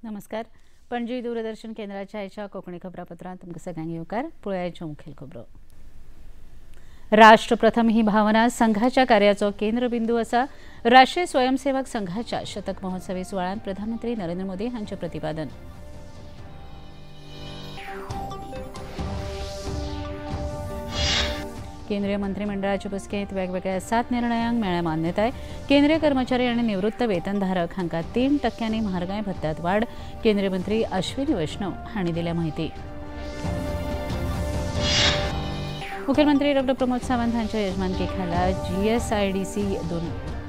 नमस्कार, पणजी दूरदर्शन केंद्राच्या आयच्या कोंकणी खबरापत्रांत तुमकां सगळ्यांक येवकार. पळोवयाच्यो मुखेल खबरो. राष्ट्रप्रथम ही भावना संघाच्या कार्याचो केंद्रबिंदू आसा. राष्ट्रीय स्वयंसेवक संघाच्या शतक महोत्सवी सुवाळ्यांत प्रधानमंत्री नरेंद्र मोदी हांचें प्रतिपादन. केंद्रीय मंत्रिमंडळाचे बसकेंत वेगवेगळ्या 7 निर्णयांक मेळ्ळ्या मान्यताय. केंद्रीय कर्मचारी आनी निवृत्त वेतनधारक हांकां 3% म्हारगाय भत्त्यांत वाड. केंद्रीय मंत्री अश्विनी वैष्णव हांणी दिल्या म्हायती. मुखेलमंत्री डॉ प्रमोद सावंत हांच्या यजमानके खाला जीएसआयडीसी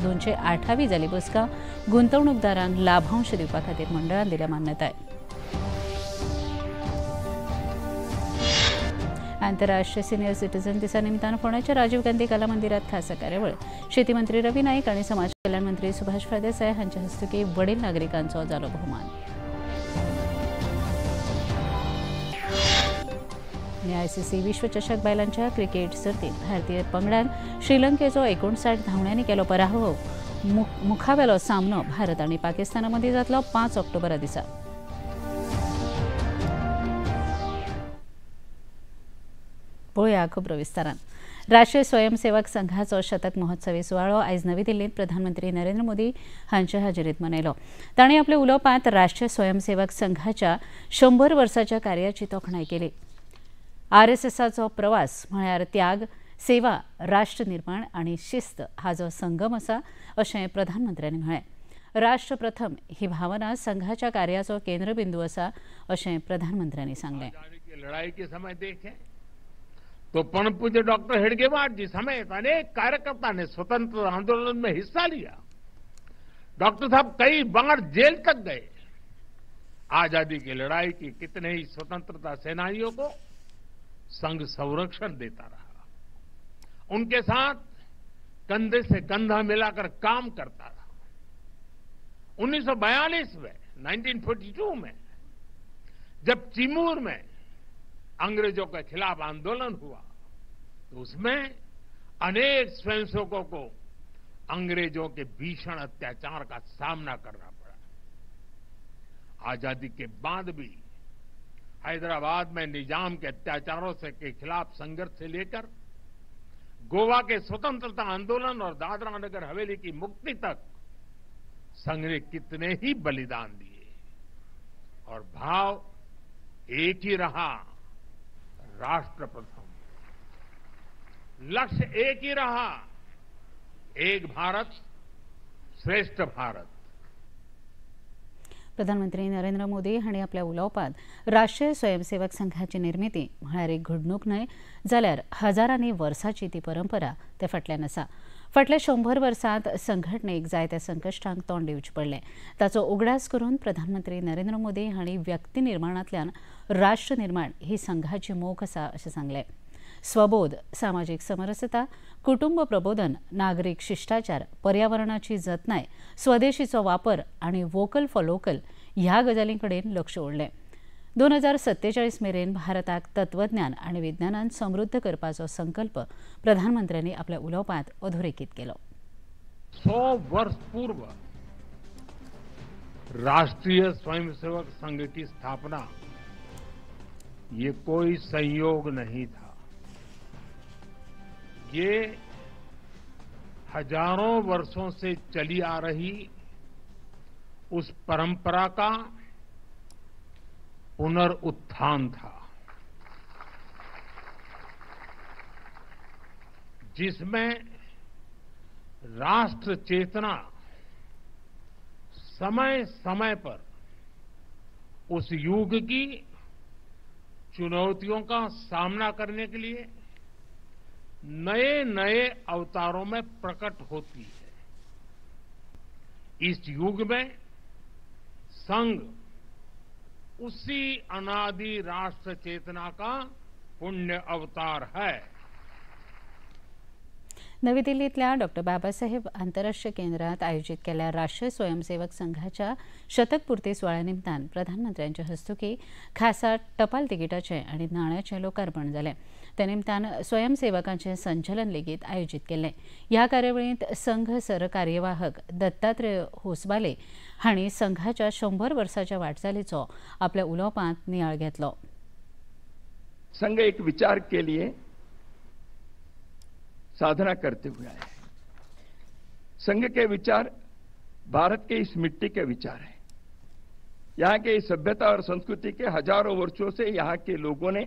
208वी जाली बसका. गुंतवणूकदारांक लाभांश दिवपा खातीर मंडळान दिल्या मान्यताय. आंतरराष्ट्रीय सिनियर सिटीजन दिसा निमतान फोंड्याच्या राजीव गांधी कला मंदिरात खासा कार्यावळ. शेती मंत्री रवी नाईक आणि समाज कल्याण मंत्री सुभाष फळदेसाय हांच्या हस्तुकी वडील नागरिकांचो जालो भोवमान. आयसीसी विश्वचषक बायलांच्या क्रिकेट सर्तीत भारतीय पंगडान श्रीलंकेचो 59 धांवड्यांनी केलो पराभव. मुखावेलो सामनो भारत आनी पाकिस्ताना मदीं जातलो 5 ऑक्टोबरा दिसा. पळोवया खबरो विस्तारान. राष्ट्रीय स्वयंसेवक संघाचो शतक महोत्सवी सुवाळो आयज नवी दिल्लींत प्रधानमंत्री नरेंद्र मोदी हांचे हाजेरीत मनयलो. तांणी आपल्या उलोवपांत राष्ट्रीय स्वयंसेवक संघाच्या 100 वर्साच्या कार्याची तोखणाय केली. आरएसएसाचो प्रवास म्हळ्यार त्याग, सेवा, राष्ट्र निर्माण आनी शिस्त हाजो संगम आसा अशें प्रधानमंत्र्यांनी म्हळें. राष्ट्रप्रथम ही भावना संघाच्या कार्याचो केंद्रबिंदू आसा अशें प्रधानमंत्र्यांनी सांगलें. लढाई के समय देखें तो परम पूज्य डॉक्टर हेडगेवार जी समेत अनेक कार्यकर्ता ने स्वतंत्र आंदोलन में हिस्सा लिया. डॉक्टर साहब कई बार जेल तक गए. आजादी की लड़ाई की कितने ही स्वतंत्रता सेनानियों को संघ संरक्षण देता रहा, उनके साथ कंधे से कंधा मिलाकर काम करता रहा. 1942 में 1942 में जब चिमूर में अंग्रेजों के खिलाफ आंदोलन हुआ तो उसमें अनेक स्वयंसेवकों को अंग्रेजों के भीषण अत्याचार का सामना करना पड़ा. आजादी के बाद भी हैदराबाद में निजाम के अत्याचारों से के खिलाफ संघर्ष से लेकर गोवा के स्वतंत्रता आंदोलन और दादरा नगर हवेली की मुक्ति तक संघ ने कितने ही बलिदान दिए और भाव एक ही रहा, राष्ट्र प्रथम. लक्ष्य एक ही रहा, एक भारत श्रेष्ठ भारत. प्रधानमंत्री नरेंद्र मोदी हांणी आपल्या उलोवपांत राष्ट्रीय स्वयंसेवक संघाची निर्मिती म्हळ्यार एक घडणूक न्हय जाल्यार हजारांनी वर्साची ती परंपरा ते फाटल्यान आसा. फाटल्या 100 वर्सांत संघटनेक जायत्या संकश्टांक तोंड दिवचें पडलें. ताचो उगडास करून प्रधानमंत्री नरेंद्र मोदी हांणी व्यक्ती निर्माणांतल्यान राष्ट्र निर्माण ही संघाची मोख आसा अशें सांगलें. स्वबोध, सामाजीक समरसता, कुटुंब प्रबोधन, नागरीक शिष्टाचार, पर्यावरणाची जतनाय, स्वदेशीचो वापर आनी वोकल फॉर लोकल ह्या गजालीं कडेन लक्ष ओडलें. 2047 मेरेन भारताक तत्वज्ञान आनी विज्ञानान समृद्ध करपाचो संकल्प प्रधानमंत्र्यांनी आपल्या उलोवपांत अधोरेखीत केलो. 100 वर्ष पूर्व राष्ट्रीय स्वयंसेवक संघ की स्थापना ये कोई संयोग नहीं था. ये हजारों वर्षों से चली आ रही उस परंपरा का पुनरुत्थान था जिसमें राष्ट्र चेतना समय समय पर उस युग की चुनौतियों का सामना करने के लिए नए नए अवतारों में प्रकट होती है. इस युग में संघ उसी अनादि राष्ट्र चेतना का पुण्य अवतार है. नवी दिल्लीतल्या डॉक्टर बाबासाहेब आंतरराष्ट्रीय केंद्रात आयोजित केल्ल्या राष्ट्रीय स्वयंसेवक संघाच्या शतकपूर्ती सुवाळ्या निमतान प्रधानमंत्र्यांच्या हस्तुकी खासा टपाल तिकिटाचें आनी नाण्याचें लोकार्पण जालें. त्या निमतान स्वयंसेवकांचें संचलन लेगीत आयोजीत केल्लें. ह्या कार्यावळींत संघ सरकार्यवाहक दत्तात्रेय होसबाले हांणी संघाच्या 100 वर्साच्या वाटचालीचो आपल्या उलोवपांत नियाळ घेतलो. संघ एक विचार के लिए साधना करते हुए आए. संघ के विचार भारत के इस मिट्टी के विचार हैं. यहां के इस सभ्यता और संस्कृति के हजारों वर्षों से यहां के लोगों ने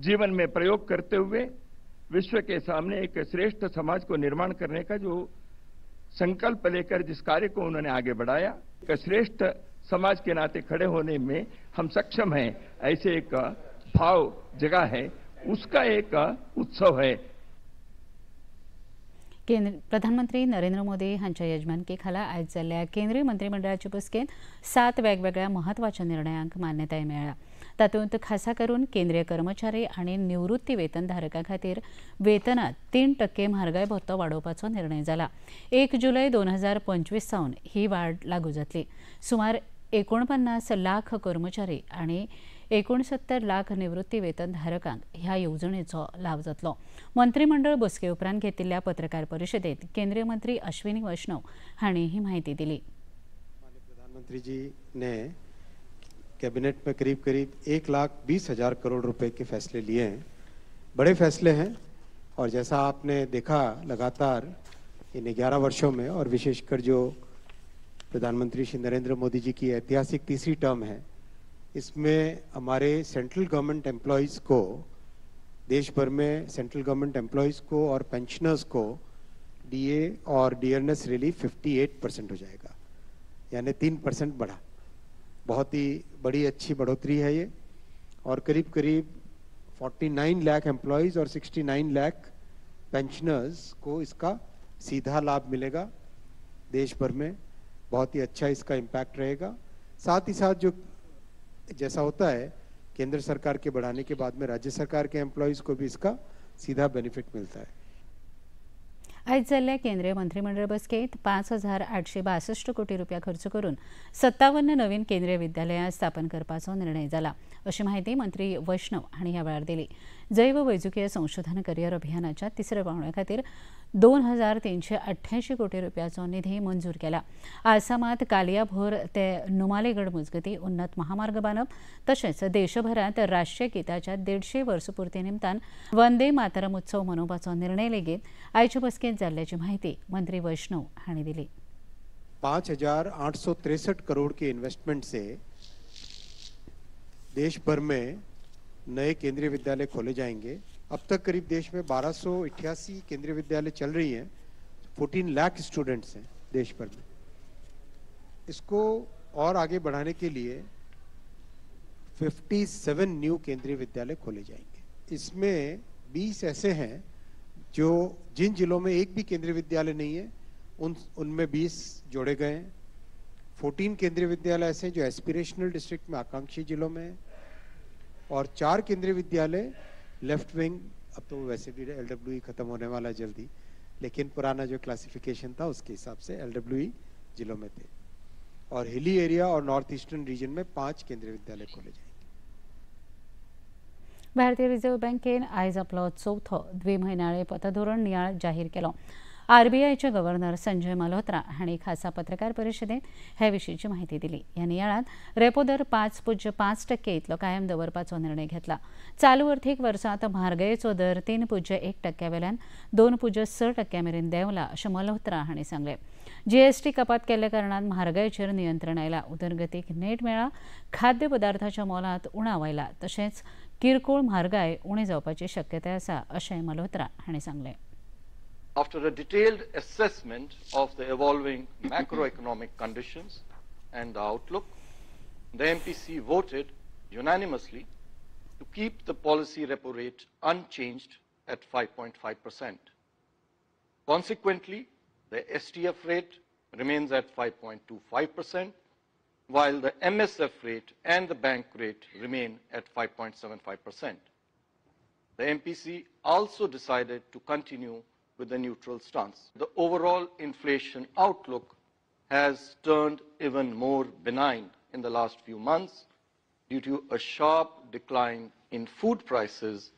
जीवन में प्रयोग करते हुए विश्व के सामने एक श्रेष्ठ समाज को निर्माण करने का जो संकल्प लेकर जिस कार्य को उन्होंने आगे बढ़ाया, एक श्रेष्ठ समाज के नाते खड़े होने में हम सक्षम हैं, ऐसे एक भाव जगह है, उसका एक उत्सव है. प्रधानमंत्री नरेंद्र मोदी हांच्या यजमानकी खाला आयज जाल्ल्या केंद्रीय मंत्रिमंडळाचे बसकेंत 7 वेगवेगळ्या म्हत्वाच्या निर्णयांक मान्यताय मेळ्ळ्या. तातूंत खासा करून केंद्रीय कर्मचारी आनी निवृत्ती वेतनधारकां खातीर वेतनांत 3% म्हारगाय भत्तो वाडोवपाचो निर्णय जाला. 1 जुलय 2025 सावन ही वाड लागू जातली. सुमार 49 लाख कर्मचारी आनी 69 लाख निवृत्ती वेतनधारकांक ह्या येवजणेचो लाव जातलो. मंत्रिमंडळ बसके उपरांत घेतिल्ल्या पत्रकार परिशदेत केंद्रीय मंत्री अश्विनी वैष्णव हांणी ही माहिती दिली. प्रधानमंत्री जी ने कैबिनेट में करीब करीब 1,20,000 करोड़ रुपए के फैसले लिए हैं. बड़े फैसले हैं और जैसा आपने देखा लगातार इन 11 वर्षों में और विशेषकर जो प्रधानमंत्री श्री नरेंद्र मोदी जी की ऐतिहासिक तीसरी टर्म है, इसमें हमारे सेंट्रल गवर्नमेंट एम्प्लॉयज़ को, देश भर में सेंट्रल गवर्नमेंट एम्प्लॉयज़ को और पेंशनर्स को डीए और डीएनएस रिलीफ 58% हो जाएगा, यानी 3% बढ़ा. बहुत ही बड़ी अच्छी बढ़ोतरी है ये. और करीब करीब 49 लाख एम्प्लॉयज़ और 69 लाख पेंशनर्स को इसका सीधा लाभ मिलेगा देश भर में. बहुत ही अच्छा इसका इम्पैक्ट रहेगा. साथ ही साथ जो जैसा होता है केंद्र सरकार के बढ़ाने के बाद में राज्य सरकार के एम्प्लॉयज़ को भी इसका सीधा बेनिफिट मिलता है. आयज जाल्ल्या केंद्रीय मंत्रिमंडळ बसकेंत 5,862 कोटी रुपया खर्च करून 57 नवीन केंद्रीय विद्यालयां स्थापन करपाचो निर्णय जाला, अशी माहिती मंत्री वैष्णव हांणी ह्या वेळार दिली. जैव वैजकीय संशोधन करियर अभियानाच्या तिसऱ्या पावंड्या खातीर 2,388 कोटी रुपयाचो निधी मंजूर केला. आसामात कालियाभोर ते नुमालेगड मजगती उन्नत महामार्ग बांदप तशेंच देशभरांत राष्ट्रीय गीताच्या 150 वर्सपूर्ती निमतान वंदे मातरम उत्सव मनोवपाचो निर्णय लेगीत आयचे बसकेंत जाल्ल्याची माहिती मंत्री वैष्णव हांणी दिली. 5,863 करोड़ के इन्वेस्टमेंट से देश भर में नए केंद्रीय विद्यालय खोले जाएंगे. अब तक करीब देश में 1,288 केंद्रीय विद्यालय चल रही हैं. 14 लाख स्टूडेंट्स हैं देश भर में. इसको और आगे बढ़ाने के लिए 57 न्यू केंद्रीय विद्यालय खोले जाएंगे. इसमें 20 ऐसे हैं जो जिन जिलों में एक भी केंद्रीय विद्यालय नहीं है उनमें 20 जोड़े गए हैं. 14 केंद्रीय विद्यालय ऐसे हैं जो एस्पिरेशनल डिस्ट्रिक्ट में आकांक्षी जिलों में हैं और 4 केंद्रीय विद्यालय लेफ्ट विंग, अब तो वैसे भी LWE खत्म होने वाला है जल्दी, लेकिन पुराना जो क्लासिफिकेशन था उसके हिसाब से LWE जिलों में थे. और हिली एरिया और नॉर्थ ईस्टर्न रीजन में 5 केंद्रीय विद्यालय खोले जाएंगे. भारतीय रिझर्व्ह बँकेन आयज आपलो चवथो द्विम्हयनाळे पतधोरण नियाळ जाहीर केलो. आरबीआयचे गव्हर्नर संजय मल्होत्रा हांणी खासा पत्रकार परिशदेंत हे विशींची माहिती दिली. ह्या नियाळांत रेपो दर 5.5% इतलो कायम दवरपाचो निर्णय घेतला. चालू अर्थीक वर्सांत म्हारगायेचो दर 3.1% वेल्यान 2.6% मेरेन देंवला अशें मल्होत्रा हांणी सांगलें. जीएसटी कपात केल्ल्या कारणान म्हारगायेचेर नियंत्रण आयला, उदरगतीक नेट मेळ्ळा, खाद्य पदार्थाच्या मोलांत उणाव आयला, तशेंच किरकोळ म्हारगाय उणी जावपाची शक्यताय आसा अशें मल्होत्रा हांणी सांगलें. After a detailed assessment of the evolving macroeconomic conditions and the outlook, the MPC voted unanimously to keep the policy repo rate unchanged at 5.5%. Consequently, the STF rate remains at 5.25%, while the MSF rate and the bank rate remain at 5.75%. The MPC also decided to continue with a neutral stance. The overall inflation outlook has turned even more benign in the last few months due to a sharp decline in food prices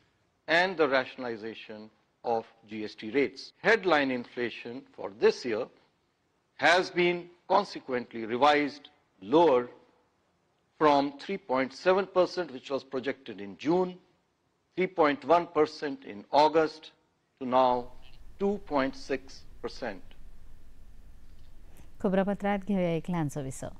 and the rationalization of GST rates. Headline inflation for this year has been consequently revised lower from 3.7%, which was projected in June, 3.1% in August, to now 2.6%. खबरापत्रात घेऊया एक ल्हानसो विसव.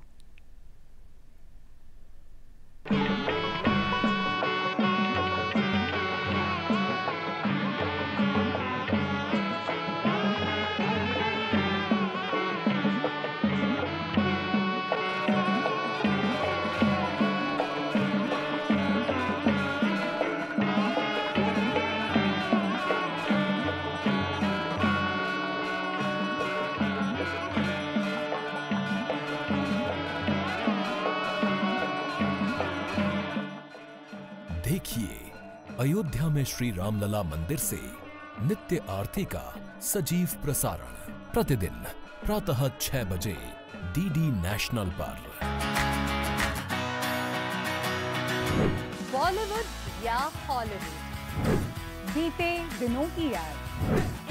देखिए अयोध्या में श्री रामलला मंदिर से नित्य आरती का सजीव प्रसारण प्रतिदिन प्रातः 6 बजे डीडी नेशनल पर। बॉलीवुड या हॉलीवुड, बीते दिनों की याद,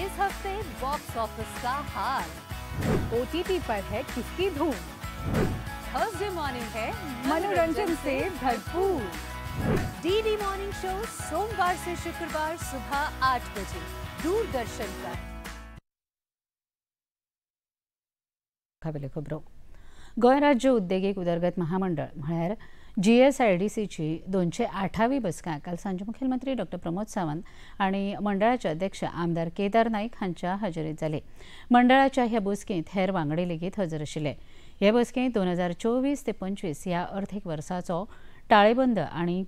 इस हफ्ते बॉक्स ऑफिस का हाल, ओटीटी पर है किसकी धूम, थर्सडे मॉर्निंग है मनोरंजन से भरपूर। डीडी मॉर्निंग शो सोमवार से शुक्रवार सुबह 8 बजे दूरदर्शन पर। खावेल्यो खबरो. गोंय राज्य उद्देगीक उदरगत महामंडळ म्हळ्यार जीएसआयडीसीची 208वी बसका काल सांजे मुखेलमंत्री डॉक्टर प्रमोद सावंत आनी मंडळाचे अध्यक्ष आमदार केदार नाईक हांच्या हजेरीत जाली. मंडळाच्या ह्या बसकेंत हेर वांगडी लेगीत हजर आशिल्ले. हे बसकेंत 2024 ते 25 ह्या अर्थीक वर्साचो टाळेबंद आनी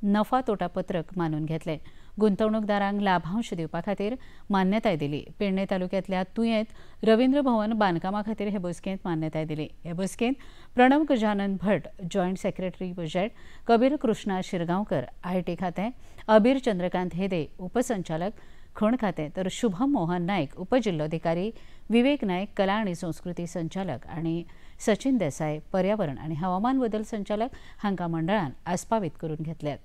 नफा तोटा पत्रक मानून घेतले. गुंतवणूकदारांक लाभांश दिवपा खातीर मान्यताय दिली. पेडणे तालुक्यांतल्या तुयेंत रवींद्र भवन बांदकामा खातीर हे बसकेंत मान्यताय दिली. हे बसकेंत Pranav Gajanan Bhat, joint secretary budget, Kabir Krishna Shirgaonkar, IT खातें, अबीर चंद्रकांत हेदे, उपसंचालक खण खातें, तर शुभम मोहन नायक, उपजिल्लोधिकारी विवेक नायक, कला आनी संस्कृती संचालक आनी सचिन देसाय, पर्यावरण आनी हवामान बदल संचालक हांकां मंडळान आस्पावीत करून घेतल्यात.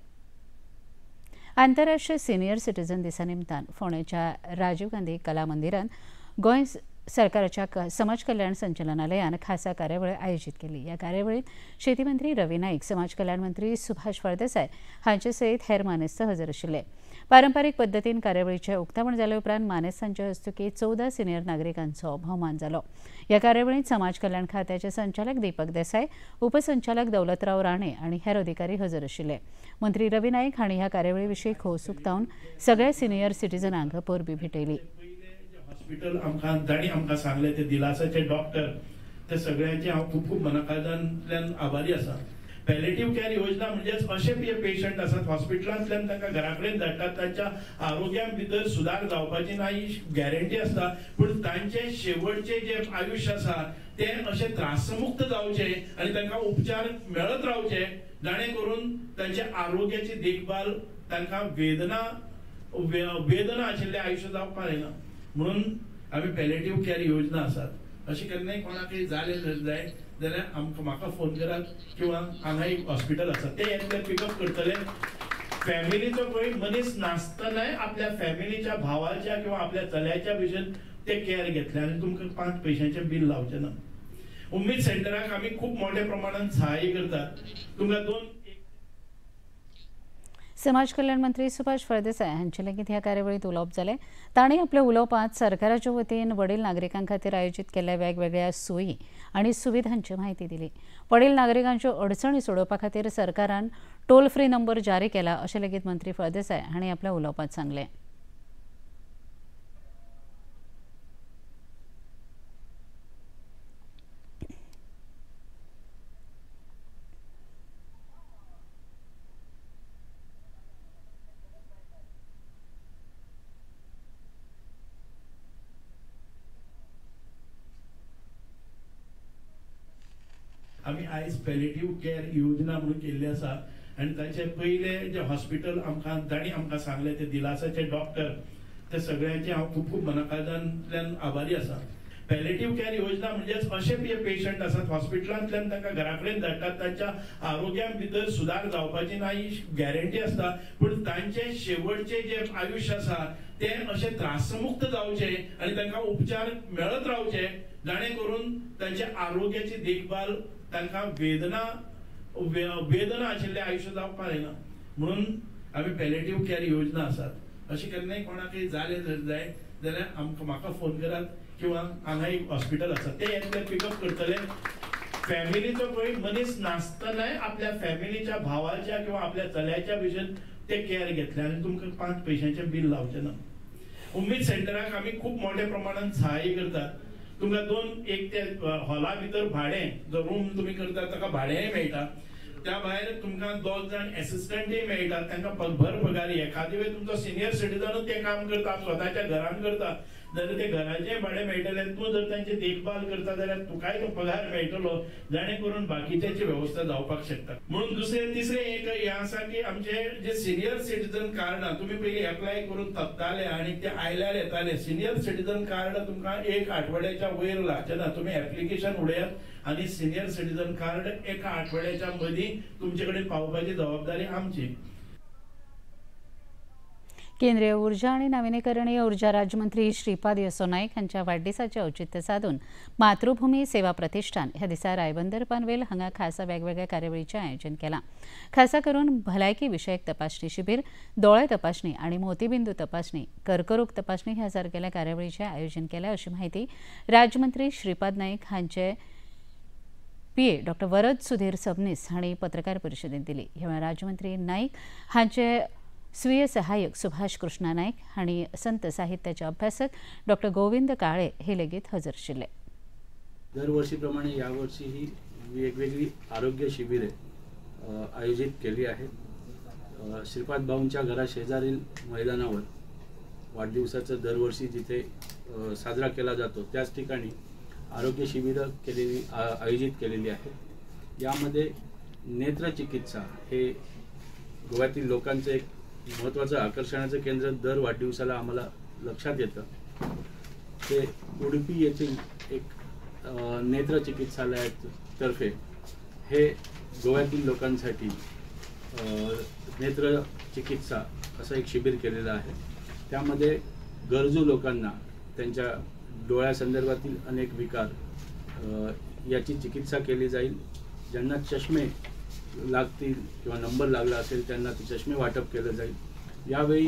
आंतरराष्ट्रीय सिनियर सिटीजन दिसा निमतान फोंडेच्या राजीव गांधी कला मंदिरान गोंय सरकाराच्या समाज कल्याण संचालनालयान खासा कार्यावळ आयोजीत केली. ह्या कार्यावळीत शेती मंत्री रवी नाईक, समाज कल्याण मंत्री सुभाष फळदेसाय हांचे सयत हेर मानेस्त हजर आशिल्ले. पारंपारीक पद्दतीन कार्यावळीचें उक्तावण जाले उपरांत मानेस्तांचे हस्तुकीं 14 सिनियर नागरिकांचो भोवमान जालो. ह्या कार्यावळींत समाज कल्याण खात्याचे संचालक दीपक देसाय, उपसंचालक दौलतराव राणे आनी हेर अधिकारी हजर आशिल्ले. मंत्री रवी नाईक हांणी ह्या कार्यावळी विशीं खोस उक्तावन सगळ्या सिनियर सिटीजनांक परबीं भेटयली. हॉस्पिटल आमकां जांणी आमकां सांगलें ते दिलासाचे डॉक्टर, ते सगळ्यांचे हांव खूब खूब मनाकाळजांतल्यान आभारी आसा. पॅलेटिव्ह केअर योजना म्हणजेच अशे पेशंट आसात हॉस्पिटलांतल्यान तांकां घरा कडेन धाडटात, तांच्या आरोग्या भितर सुदार जावपाची ना ही गॅरंटी आसता, पूण तांचे शेवटचे जे आयुश्य आसा तें अशें त्रासमुक्त जावचें आनी तांकां उपचार मेळत रावचे, जाणे करून तांच्या आरोग्याची देखभाल, तांकां वेदना वेदना आशिल्लें आयुश्य जावपाक जायना म्हणून आमी पॅलेटिव्ह केअर योजना आसात. अशें केन्नाय कोणाकय जालें जर जाय जाल्यार आमकां म्हाका फोन करात किंवा हांगा एक हॉस्पिटल आसा ते येतले पिकअप करतले. फॅमिलीचो खंय मनीस नासतनाय आपल्या फॅमिलीच्या भावाच्या किंवा आपल्या चल्याच्या भशेन ते केअर घेतले आनी तुमकां 5 पयशांचें बील लावचें ना. उमेद सेंटराक आमी खूब मोठ्या प्रमाणान सहाय्य करतात. तुमकां 2 समाज कल्याण मंत्री सुभाष फळदेसाय हांचे लेगीत ह्या कार्यावळींत उलोवप जालें. तांणी आपल्या उलोवपांत सरकाराच्या वतीन वडील नागरिकां खातीर आयोजीत केल्ल्या वेगवेगळ्या सोयी आनी सुविधांची म्हायती दिली. वडील नागरिकांच्यो अडचणी सोडोवपा खातीर सरकारान टोल फ्री नंबर जारी केला अशें लेगीत मंत्री फळदेसाय हांणी आपल्या उलोवपांत सांगलें. आमी आयज पॅलेटिव्ह केअर योजना म्हणून केल्ली आसा आनी ताचे पयले जे हॉस्पिटल आमकां जांणी आमकां सांगलें ते दिलासाचे डॉक्टर, ते सगळ्यांचे हांव खूब खूब मनाकाळजांतल्यान आभारी आसा. पॅलेटिव्ह केअर योजना म्हणजेच अशे पेशंट आसात हॉस्पिटलांतल्यान तांकां घरा कडेन धाडटात, तांच्या आरोग्या भितर सुदार जावपाची ना ही गॅरंटी आसता, पूण तांचे शेवटचे जे आयुश्य आसा तें अशें त्रासमुक्त जावचें आनी तांकां उपचार मेळत रावचे, जाणे करून तांच्या आरोग्याची देखभाल, तांकां वेदना वेदना आशिल्लें आयुश्य जावपाक जायना म्हणून आमी पॅलेटिव्ह केअर योजना आसात. अशें केन्नाय कोणाकय जालें जर जाय जाल्यार आमकां म्हाका फोन करात किंवा हांगा एक हॉस्पिटल आसा ते येतले पिकअप करतले. फॅमिलीचो खंय मनीस नासतनाय आपल्या फॅमिलीच्या भावाच्या किंवा आपल्या चल्याच्या भशेन ते केअर घेतले आनी तुमकां 5 पयशांचें बील लावचें ना. उमेद सेंटराक आमी खूब मोठ्या प्रमाणान सहाय्य करतात. तुमकां 2 एक ते हॉला भितर भाडें जो रूम तुमी करतात ताका भाडेंय मेळटा, त्या भायर तुमकां 2 जाण एसिस्टंटय मेळटात, तांकां भर पगार. एखादे वेळ तुमचो सिनियर सिटीजनूच ते काम करता, स्वताच्या घरान करता जाल्यार ते घराचें भाडें मेळटलें, तूं जर तांची देखभाल करता जाल्यार तुकाय तो पगार मेळटलो, जाणे करून बाकीच्याची वेवस्था जावपाक शकता. म्हणून दुसरें तिसरें एक हें आसा की आमचे जे सिनियर सिटीजन कार्डां तुमी पयलीं एप्लाय करून तकताले आनी ते आयल्यार येताले. सिनियर सिटीजन कार्ड तुमकां 1 आठवड्याच्या वयर लागचें ना, तुमी एप्लिकेशन उडयात आनी सिनियर सिटीजन कार्ड 1 आठवड्याच्या मदीं तुमचे कडेन पावपाची जबाबदारी आमची. केंद्रीय ऊर्जा आणि नवीनीकरणीय ऊर्जा राज्यमंत्री श्रीपाद यसो नाईक हांच्या वाडदिसाचें औचित्य साधून मातृभूमी सेवा प्रतिष्ठान ह्या दिसा रायबंदर पनवेल हांगा खासा वेगवेगळ्या कार्यावळीचें आयोजन केलां. खासा करून भलायकी विशयक तपासणी शिबीर, दोळे तपासणी आणि मोतीबिंदू तपासणी, कर्करोग तपासणी ह्या सारकेल्या कार्यावळीचें आयोजन केलें अशी माहिती राज्यमंत्री श्रीपाद नाईक हांचे पीए डॉक्टर वरद सुधीर सबनीस हांणी पत्रकार परिशदेंत दिली. ह्या वेळार राज्यमंत्री नाईक हांचे स्वीय सहाय्यक सुभाष कृष्णा नाईक आनी संत साहित्याचे अभ्यासक डॉक्टर गोविंद काळे हे लेगीत हजर आशिल्ले. दरवर्षीप्रमाणे यावर्षी ही वेगवेगळी आरोग्य शिबिरे आयोजित केली आहेत. श्रीपाद भाऊंच्या घराशेजारील मैदानावर वाढदिवसाचा दरवर्षी जिथे साजरा केला जातो त्याच ठिकाणी आरोग्य शिबिरं केलेली आयोजित केलेली आहेत. यामध्ये नेत्रचिकित्सा हे गोव्यातील लोकांचं एक महत्त्वाचं आकर्षणाचं केंद्र दर वाढदिवसाला आम्हाला लक्षात येतं. ते उडुपी येथील एक नेत्र चिकित्सालयातर्फे हे गोव्यातील लोकांसाठी नेत्र चिकित्सा असं एक शिबिर केलेलं आहे. त्यामध्ये गरजू लोकांना त्यांच्या डोळ्यासंदर्भातील अनेक विकार याची चिकित्सा केली जाईल. ज्यांना चष्मे लागतील किंवा नंबर लागला असेल त्यांना ते चष्मे वाटप केलं जाईल. यावेळी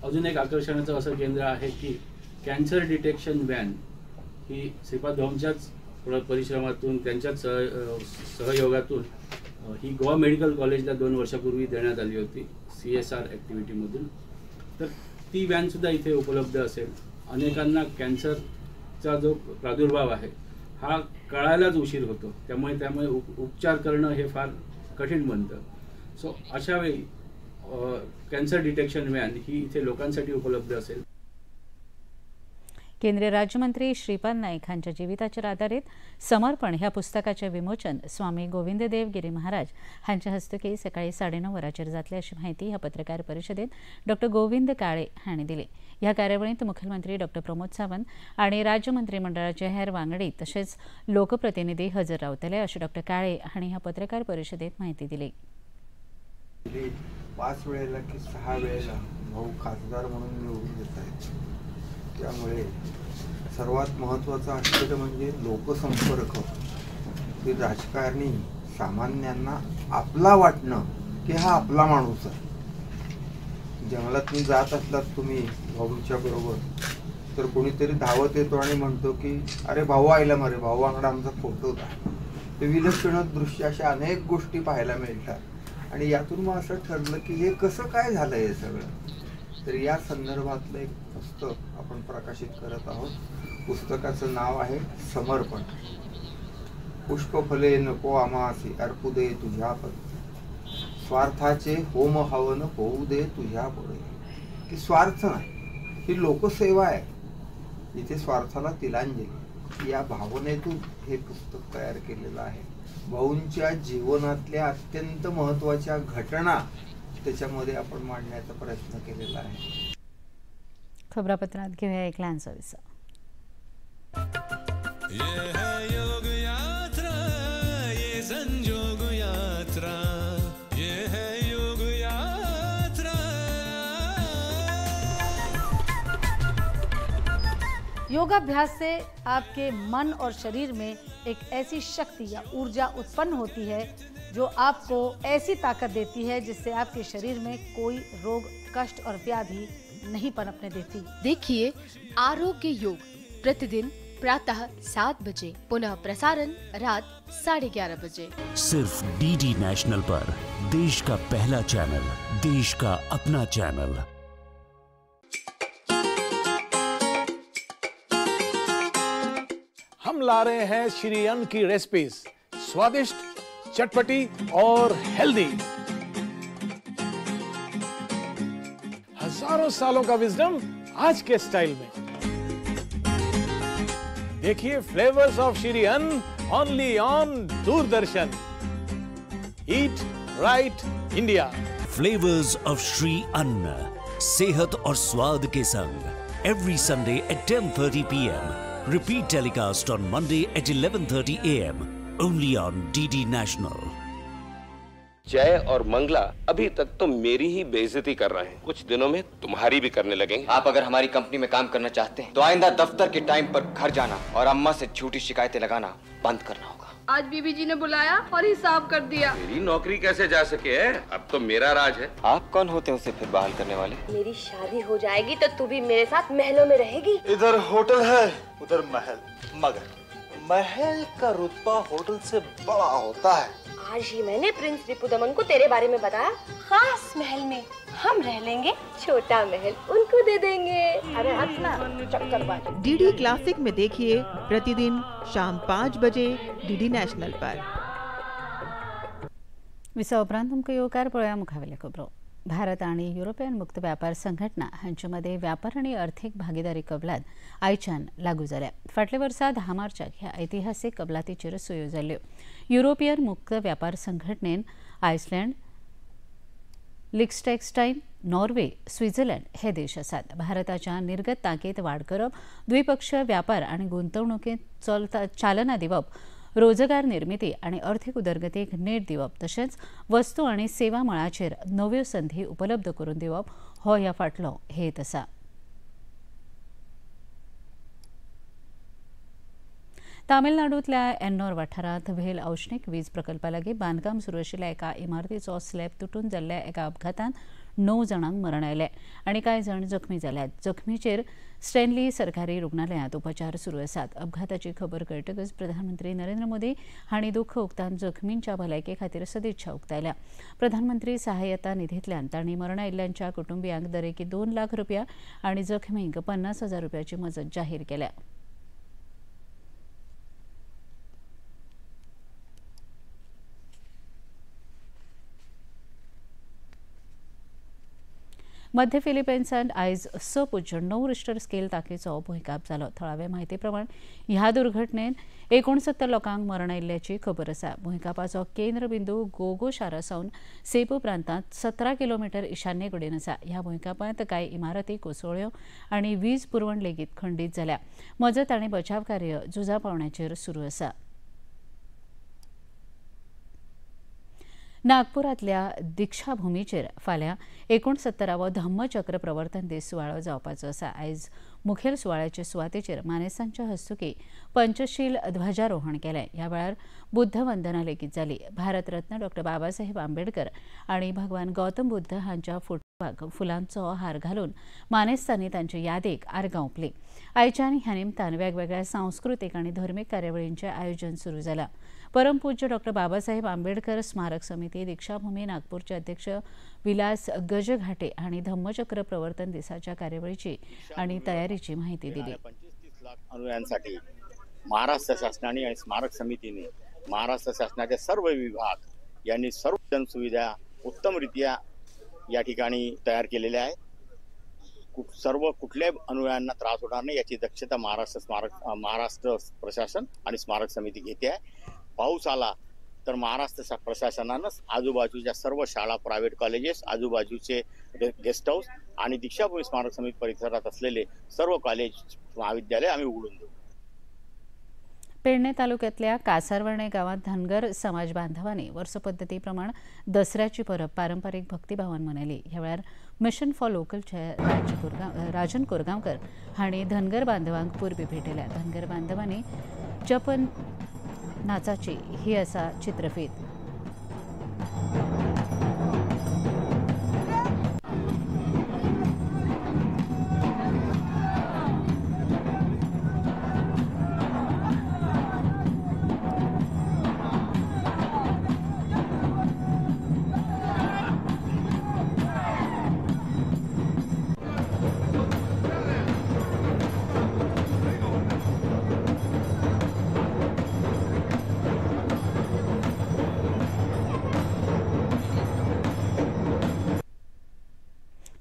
अजून एक आकर्षणाचं असं केंद्र आहे की कॅन्सर डिटेक्शन व्हॅन ही श्रीपाद भाऊंच्याच परिश्रमातून त्यांच्याच सहयोगातून ही गोवा मेडिकल कॉलेजला 2 वर्षापूर्वी देण्यात आली होती CSR ॲक्टिव्हिटीमधून. तर ती व्हॅनसुद्धा इथे उपलब्ध असेल. अनेकांना कॅन्सरचा जो प्रादुर्भाव आहे हा कळायलाच उशीर होतो, त्यामुळे उपचार करणं हे फार कठीण बनतं. सो अशा वेळी कॅन्सर डिटेक्शन व्हॅन ही इथे लोकांसाठी उपलब्ध असेल. केंद्रीय राज्यमंत्री श्रीपाद नाईक हांच्या जिविताचेर आदारीत समर्पण ह्या पुस्तकाचें विमोचन स्वामी गोविंददेव गिरी महाराज हांच्या हस्तुकीं सकाळी 9:30 वरांचेर जातलें अशी माहिती ह्या पत्रकार परिशदेंत डॉक्टर गोविंद काळे हांणी दिली. ह्या कार्यावळींत मुख्यमंत्री डॉक्टर प्रमोद सावंत आनी राज्य मंत्रीमंडळाचे हेर वांगडी तशेंच लोकप्रतिनिधी हजर रावतले अशें डॉक्टर काळे हांणी ह्या पत्रकार परिशदेंत माहिती दिली. 5 वेळेला की 6 वेळेला भाऊ खासदार म्हणून निवडून येत आहेत. त्यामुळे सर्वात महत्त्वाचं आश्चर्य म्हणजे लोकसंपर्क, की राजकारणी सामान्यांना आपला वाटणं की हा आपला माणूस आहे. जंगलातून जात असलात तुम्ही भाऊंच्या बरोबर तर कोणीतरी धावत येतो आणि म्हणतो की अरे भाऊ आयला मरे, भाऊ वांगडा आमचा फोटो होता. ते विलक्षण दृश्य, अशा अनेक गोष्टी पाहायला मिळतात. आणि यातून मग असं ठरलं की हे कसं काय झालं हे सगळं, तर या संदर्भातलं एक पुस्तक आपण प्रकाशित करत आहोत. पुस्तकाचं नाव आहे समर्पण. पुष्पफले नको आम्हासी अर्पू दे तुझ्या पदे, स्वार्थाचे होम हवन होऊ दे तुझ्या पुढे. की स्वार्थ नाही, ही लोकसेवा आहे, इथे स्वार्थाला तिलांजली या भावनेतून हे पुस्तक तयार केलेलं आहे. भाऊंच्या जीवनातल्या अत्यंत महत्त्वाच्या घटना त्याच्यामध्ये आपण मांडण्याचा प्रयत्न केलेला आहे. खबरापत्रात घेऊया एक ल्हानसो विसव. ये है योग यात्रा, ये संजोग यात्रा, ये है योग यात्रा. योगाभ्यास से आपके मन और शरीर में एक ऐसी शक्ति या ऊर्जा उत्पन्न होती है जो आपको ऐसी ताकत देती है जिससे आपके शरीर में कोई रोग, कष्ट और व्याधि नहीं पनपने देती। देखिए आरोग्य योग प्रतिदिन प्रातः 7 बजे, पुनः प्रसारण रात 11:30 बजे, सिर्फ डीडी नेशनल पर। देश का पहला चैनल, देश का अपना चैनल। हम ला रहे हैं श्री अन्न की रेसिपीज, स्वादिष्ट, चटपटी और हेल्दी। हजारों सालों का विजडम आज के स्टाइल में। देखिए flavours of Shri Anna only on Doordarshan. Eat right India. Flavours of Shri Anna, सेहत और स्वाद के संग, every Sunday at 10:30 PM. Repeat telecast on Monday at 11:30 AM. Only on DD National. जय और मंगला अभी तक तो Mary ही बेइज्जती कर रहे हैं, कुछ दिनों में तुम्हारी भी करने लगेंगे। आप अगर हमारी कंपनी में काम करना चाहते हैं तो आइंदा दफ्तर के टाइम पर घर जाना और अम्मा से झूठी शिकायतें लगाना बंद करना होगा। आज बीबी जी ने बुलाया और हिसाब कर दिया। मेरी नौकरी कैसे जा सके है, अब तो मेरा राज है। आप कौन होते हैं उसे फिर बहाल करने वाले? मेरी शादी हो जाएगी तो तू भी मेरे साथ महलों में रहेगी। इधर होटल है उधर महल, मगर महल का रुतबा होटल से बड़ा होता है। आज ही मैंने प्रिंस रिपुदमन को तेरे बारे में बताया। खास महल में हम रह लेंगे, छोटा महल उनको दे देंगे। अरे हंसना चक्कर। डीडी क्लासिक में देखिए प्रतिदिन शाम 5 बजे डीडी नेशनल पर। विसवा उपरांत तुमकां येवकार पळोवया मुखावेल्यो खबरो। भारत आणि युरोपियन मुक्त व्यापार संघटना हांचे मदीं व्यापार आनी अर्थीक भागीदारी कबलात आयच्यान लागू जाल्या। फाटल्या वर्सा 10 मार्चाक ह्या ऐतिहासीक कबलातीचेर सयो जाल्ल्यो। युरोपियन मुक्त व्यापार संघटनेन आयसलँड, लिक्स्टेक्स्टाइन, नॉर्वे, स्वित्झर्लंड हे देश आसात। भारताच्या निर्गत तांकीत वाड करप, द्विपक्षीय व्यापार आनी गुंतवणुकीत चालना दिवप, रोजगार निर्मिती आणि आर्थिक उदरगतीक नेट दिवप, तशेंच वस्तू आणि सेवा मळाचेर नव्यो संधी उपलब्ध करून दिवप हो ह्या फाटलो हेत आसा। तामिळनाडूंतल्या एन्नोर वाठारांत व्हेल औष्णिक वीज प्रकल्पा लागीं बांदकाम सुरू आशिल्ल्या एका इमारतीचो स्लॅब तुटून जाल्ल्या एका अपघातांत 9 जाणांक मरण आयलें आनी कांय जाण जखमी जाल्यात। जखमीचेर स्टॅनली सरकारी रुग्णालयांत उपचार सुरू आसात। अपघाताची खबर कळटकच प्रधानमंत्री नरेंद्र मोदी हांणी दुख्ख उक्तावन जखमींच्या भलायके खातीर सदिच्छा उक्तायल्या। प्रधानमंत्री सहाय्यता निधींतल्यान तांणी मरण आयिल्ल्यांच्या कुटुंबियांक दरेकी 2 लाख रुपया आनी जखमींक 50,000 रुपयाची मजत जाहीर केल्या। मध्य फिलिपिन्सांत आयज 6.9 रिश्टर स्केल ताकीचो भुंयकांप जालो। थळावे म्हायती प्रमाण ह्या दुर्घटनेन 69 लोकांक मरण आयिल्ल्याची खबर आसा। भुंयकांपाचो केंद्रबिंदू गोगो शारा सावन सेबू प्रांतांत 17 किलोमिटर ईशान्ये कडेन आसा। ह्या भुंयकांपांत कांय इमारती कोसळ्ळ्यो आनी वीज पुरवण लेगीत खंडीत जाल्या। मजत आनी बचाव कार्य झुजा पावण्याचेर सुरू आसा। नागपुरांतल्या दीक्षाभूमीचेर फाल्यां 69वो धम्मचक्र प्रवर्तन दीस सुवाळो जावपाचो आसा। आयज मुखेल सुवाळ्याचे सुवातेचेर मानेस्तांच्या हस्तुकीं पंचशील ध्वजारोहण केलें। ह्या वेळार बुद्ध वंदना लेगीत जाली। भारतरत्न डॉ बाबासाहेब आंबेडकर आनी भगवान गौतम बुद्ध हांच्या फोटवाक फुलांचो हार घालून मानेस्तांनी तांचे यादीक आर्गां ओंपलीं। आयच्यान ह्या निमतान वेगवेगळ्या सांस्कृतीक आनी धर्मीक कार्यावळींचें आयोजन सुरू जालां। परमपूज्य डॉ बाबासाहेब आंबेडकर स्मारक समिती दीक्षाभूमी नागपूरचे अध्यक्ष विलास गजघाटे हांणी धम्मचक्र प्रवर्तन दिसाच्या कार्यावळीची आणि तयारीची माहिती दिली। 25-30 लाख अनुयायांसाठी महाराष्ट्र शासनाने आणि स्मारक समितीने महाराष्ट्र शासनाचे सर्व विभाग यांनी सर्व जनसुविधा उत्तमरित्या या ठिकाणी तयार केलेल्या आहेत। सर्व कुठल्याही अनुयायांना त्रास होणार नाही याची दक्षता महाराष्ट्र प्रशासन आणि स्मारक समिती घेते आहे। पाऊस आला तर महाराष्ट्र प्रशासनानंच आजूबाजूच्या सर्व शाळा, प्रायव्हेट कॉलेजेस, आजूबाजूचे गेस्ट हाऊस आणि दीक्षाभूमी स्मारक समिती परिसरात असलेले सर्व कॉलेज, महाविद्यालय आम्ही उघडून देऊ। पेडणे तालुक्यातल्या कासारवर्णे गावात धनगर समाज बांधवांनी वर्षपद्धतीप्रमाणे दसऱ्याची परब पारंपरिक भक्तिभावान मनयली। ह्या वेळार मिशन फॉर लोकलचे राजन कोरगांवकर हांणी धनगर बांधवांक परबी भेटयल्या। धनगर बांधवांनी जपन नाचाची ही आसा चित्रफीत।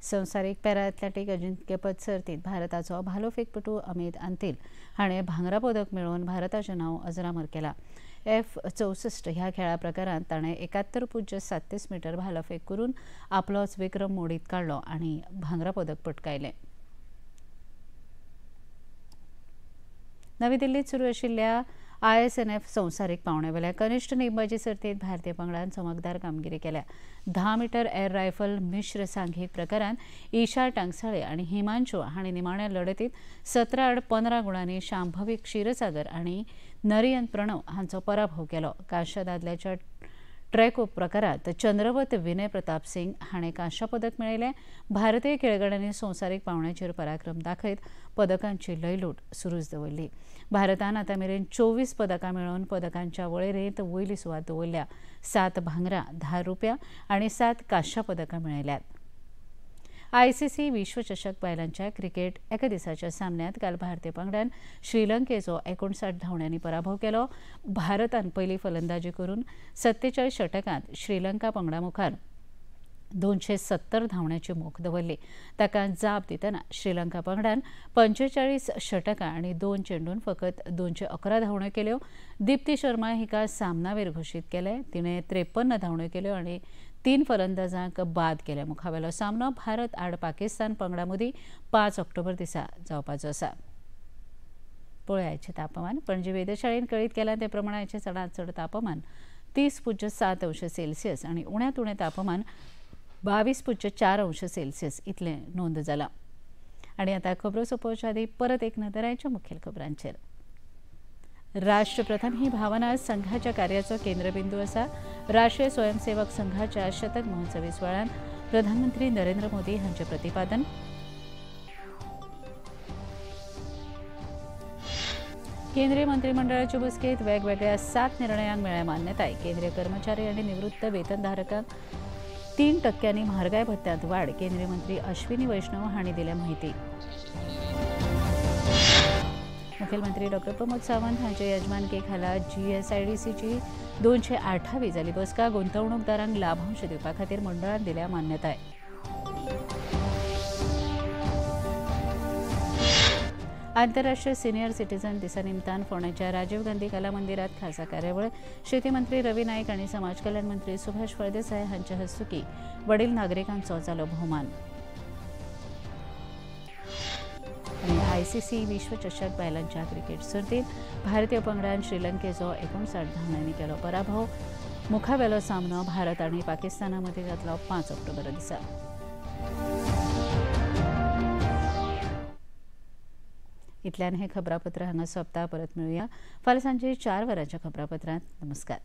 संवसारीक पॅरा एथलेटीक अजिंक्यपद सर्तीत भारताचो भालो फेकपटू अमित अंतिल हाणें भांगरा पदक मेळोवन भारताचें नांव अजरामर केलां। F64 ह्या खेळा प्रकारांत ताणें 71.37 मिटर भालो फेक करून आपलोच विक्रम मोडीत काडलो आनी भांगरा पदक पटकायलें। नवी दिल्लीत सुरू आशिल्ल्या ISNF संवसारीक पावण्यावेल्या कनिष्ठ नेमबाजी सर्तीत भारतीय पंगडान चमकदार कामगिरी केल्या। 10 मीटर एअर रायफल मिश्र सांघिक प्रकारांत ईशा टांगसाळे आनी हिमांशु हांणी निमाण्या लढतीत 17-15 गुणांनी शांभवी क्षीरसागर आनी नरियन प्रणव हांचो पराभव केलो। कांश्या दादल्याच्या ट्रॅक प्रकारात चंद्रवत विनय प्रताप सिंग हाणें कांश्या पदक मेळयलें। भारतीय खेळगड्यांनी संवसारीक पावण्याचेर पराक्रम दाखयत पदकांची लयलूट सुरूच दवरली। भारतान आतां मेरेन 24 पदकां मेळोवन पदकांच्या वळेरेंत वयली सुवात दवरल्या। 7 भांगरा, 10 रुपया आनी 7 कांश्या पदकां मेळयल्यात। ICC विश्वचषक बायलांच्या क्रिकेट एका दिसाच्या सामन्यात काल भारतीय पंगडान श्रीलंकेचो 59 धांवड्यांनी पराभव केलो। भारतान पयली फलंदाजी करून 47 षटकांत श्रीलंका पंगडा मुखार 270 धांवड्यांची मोख दवरली। ताका जाप दितना श्रीलंका पंगडान 45 षटकां आनी 2 चेंडून फकत 211 धांवड्यो केल्यो। दीप्ती शर्मा हिका सामनावीर घोशीत केले। तिणें 53 धांवड्यो केल्यो आनी 3 फलंदाजांक बाद केले। मुखावेलो सामनो भारत आड पाकिस्तान पंगडा मदीं 5 ऑक्टोबर दिसा जावपाचो आसा। पळयाचें तापमान। पणजी वेधशाळेन कळीत केलां ते प्रमाण आयचें चडांत चड तापमान 30.7 अंश सेल्सियस आनी उण्यांत उणें तापमान 22.4 अंश सेल्सियस इतलें नोंद जालां। आनी आतां खबरो सोंपोवच्या आदीं परत एक नदर आयच्या मुखेल खबरांचेर। राष्ट्रप्रथम ही भावना संघाच्या कार्याचो केंद्रबिंदू आसा। राष्ट्रीय स्वयंसेवक संघाच्या शतक महोत्सवी सुवाळ्यात प्रधानमंत्री नरेंद्र मोदी हांचे प्रतिपादन। केंद्रीय मंत्रिमंडळाचे बसकेत वेगवेगळ्या 7 निर्णयांक मेळ्ळ्या मान्यताय। केंद्रीय कर्मचारी आनी निवृत्त वेतनधारकांक 3% म्हारगाय भत्त्यांत वाड। केंद्रीय मंत्री अश्विनी वैष्णव हांणी दिल्या माहिती। मुखेलमंत्री डॉ प्रमोद सावंत हांचे यजमानके खाला GSIDCची 208वी जाली बसका। गुंतवणूकदारांक लाभांश दिवपा खातीर मंडळान दिल्या मान्यताय। आंतरराष्ट्रीय सिनियर सिटीजन दिसा निमतान फोंडेच्या राजीव गांधी कला मंदिरात खासा कार्यावळ। शेती मंत्री रवी नाईक आनी समाज कल्याण मंत्री सुभाष फळदेसाय हांचे हस्तुकी वडील नागरिकांचो जालो भोवमान। ICC विश्वचषक बायलांच्या क्रिकेट सर्तीत भारतीय पंगडान श्रीलंकेचो 59 धांवड्यांनी केलो पराभव। मुखावेलो सामनो भारत आनी पाकिस्ताना मदीं जातलो 5 ऑक्टोबर दिसा। इतल्यान हे खबरापत्र हांगा सोंपता। परत मेळुया फाल्यां सांजे 4 वरांच्या खबरापत्रांत। नमस्कार।